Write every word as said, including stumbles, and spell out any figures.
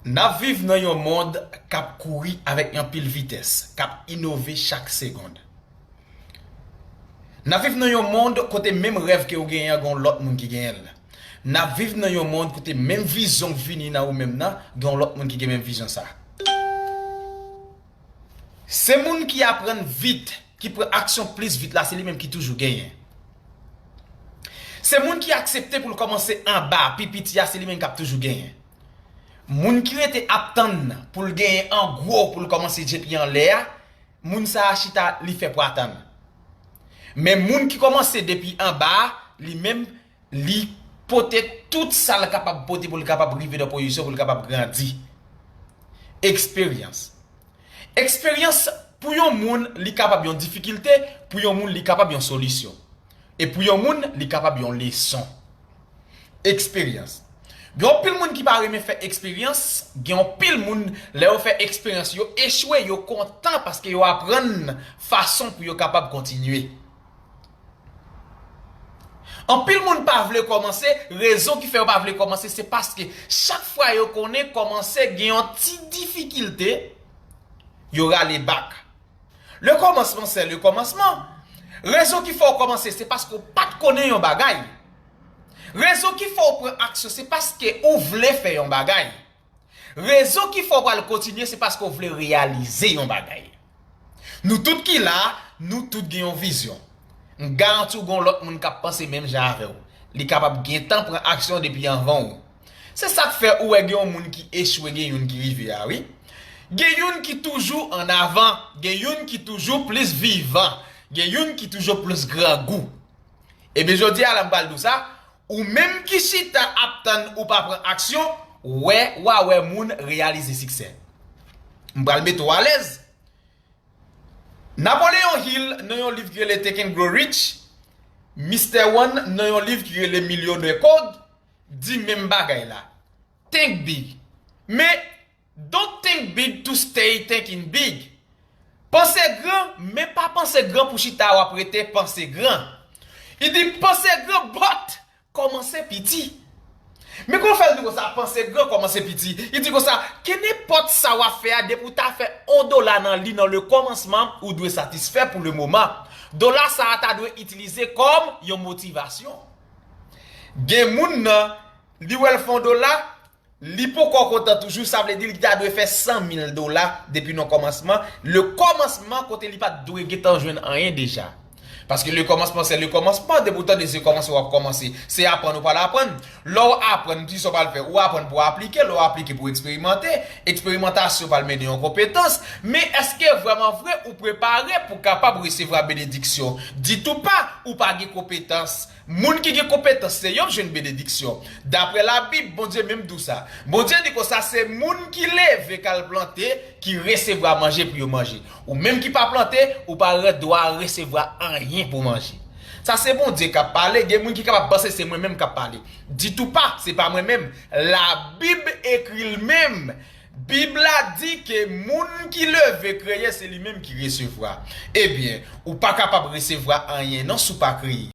N ap viv nan yon mond k ap kouri avèk anpil vitès, k ap inove chak segonn. N ap viv nan yon mond kote menm rèv ke w genyen an, gen yon lòt moun ki genyen l. N ap viv nan yon mond kote menm vizyon k vini nan ou menm nan, gen yon lòt moun ki gen menm vizyon sa. Se moun ki aprann vit, ki pran aksyon plis vit la, se li menm ki toujou genyen. Se moun ki aksepte pou l kòmanse anba, pi piti a, se li menm k ap toujou genyen. Moun ki rete ap tann pou l genyen an gwo, pou l kòmanse djepi anlè a, moun sa a chita, li fè pwa tann. Men moun ki kòmanse depi anba a, li menm, li pote tout sa l kapab pote pou l kapab rive nan pozisyon, pou l kapab grandi. Eksperyans. Eksperyans, pou yon moun, li kapab yon difikilte, pou yon moun, li kapab yon solisyon. E pou yon moun, li kapab yon leson. Eksperyans. Gen anpil moun ki pa renmen fè eksperyans, gen anpil moun, lè yo fè eksperyans, yo echwe, yo kontan paske yo aprann fason pou yo kapab kontinye. Anpil moun pa vle kòmanse, rezon ki fè yo pa vle kòmanse, se paske chak fwa yo konnen kòmanse gen yon ti difikilte, yo rale bak. Le commencement, c'est le commencement. Rezon ki fè w kòmanse, se paske w pa t konnen yon bagay. Rezon ki fè w pran aksyon, se paske ou vle fè yon bagay. Rezon ki fè w pral kontinye, se paske w vle reyalize yon bagay. Nou tout ki la, nou tout gen yon vizyon. M garanti w gen yon lòt moun k ap panse menm jan avè w. Li kapab gentan pran aksyon depi anvan w. Se sa k fè ou wè gen yon moun ki echwe, gen youn ki rive a, wi. Gen youn ki toujou ann avan, gen youn ki toujou plis vivan, gen youn ki toujou plis grangou. Ebyen, jodi a la, m pral di w sa, ou menm ki chita ap tann ou pa pran aksyon, wè, w a wè moun reyalize siksè. M pral mete w alèz. Napoleon Hill, nan yon liv ki rele Think and Grow Rich, Mister Won, nan yon liv ki rele Millionaire Code, di menm bagay la. Think big. Men, don't think big to stay thinking big. Panse gran, men pa panse gran pou chita w ap rete panse gran. Li di panse gran, but kòmanse piti. Men kòman fè l di konsa, panse gran, kòmanse piti? Li di konsa, kenenpòt sa w ap fè a, depi w ta fè yon dola nan li nan le kòmansman, ou dwe satisfè pou le moman. Dola sa a ta dwe itilize kòm yon motivasyon. Gen moun nan, li wè l fè yon dola, li poko kontan toujou, sa vle di li ta dwe fè san mil dola depi nan kòmansman. Le kòmansman kote li pa t dwe gentan jwenn anyen deja. Paske le kòmansman se le kòmansman, depi w tande se kòmanse w ap kòmanse, se aprann ou pral aprann. Lè w aprann, kisa w pral fè? Ou aprann pou w aplike, lè w aplike pou w eksperimante, eksperimantasyon pral mennen yon konpetans, men èske vrèman vre ou prepare pou kapab resevwa benediksyon? Ditou pa, ou pa gen konpetans. Moun ki gen konpetans, se yo k jwenn benediksyon. Daprè Labib, Bondye menm di w sa. Bondye di konsa, se moun ki leve k al plante, ki resevwa manje pou yo manje. Ou menm ki pa plante, ou pa gen dwa resevwa anyen pou manje. Sa se Bondye k ap pale, gen moun ki kapab panse se mwen menm k ap pale. Ditou pa, se pa mwen menm. Labib ekri l menm. Bib la di ke moun ki leve kreye, se li menm ki resevwa. Ebyen, ou pa kapab resevwa anyen non si w pa kreye.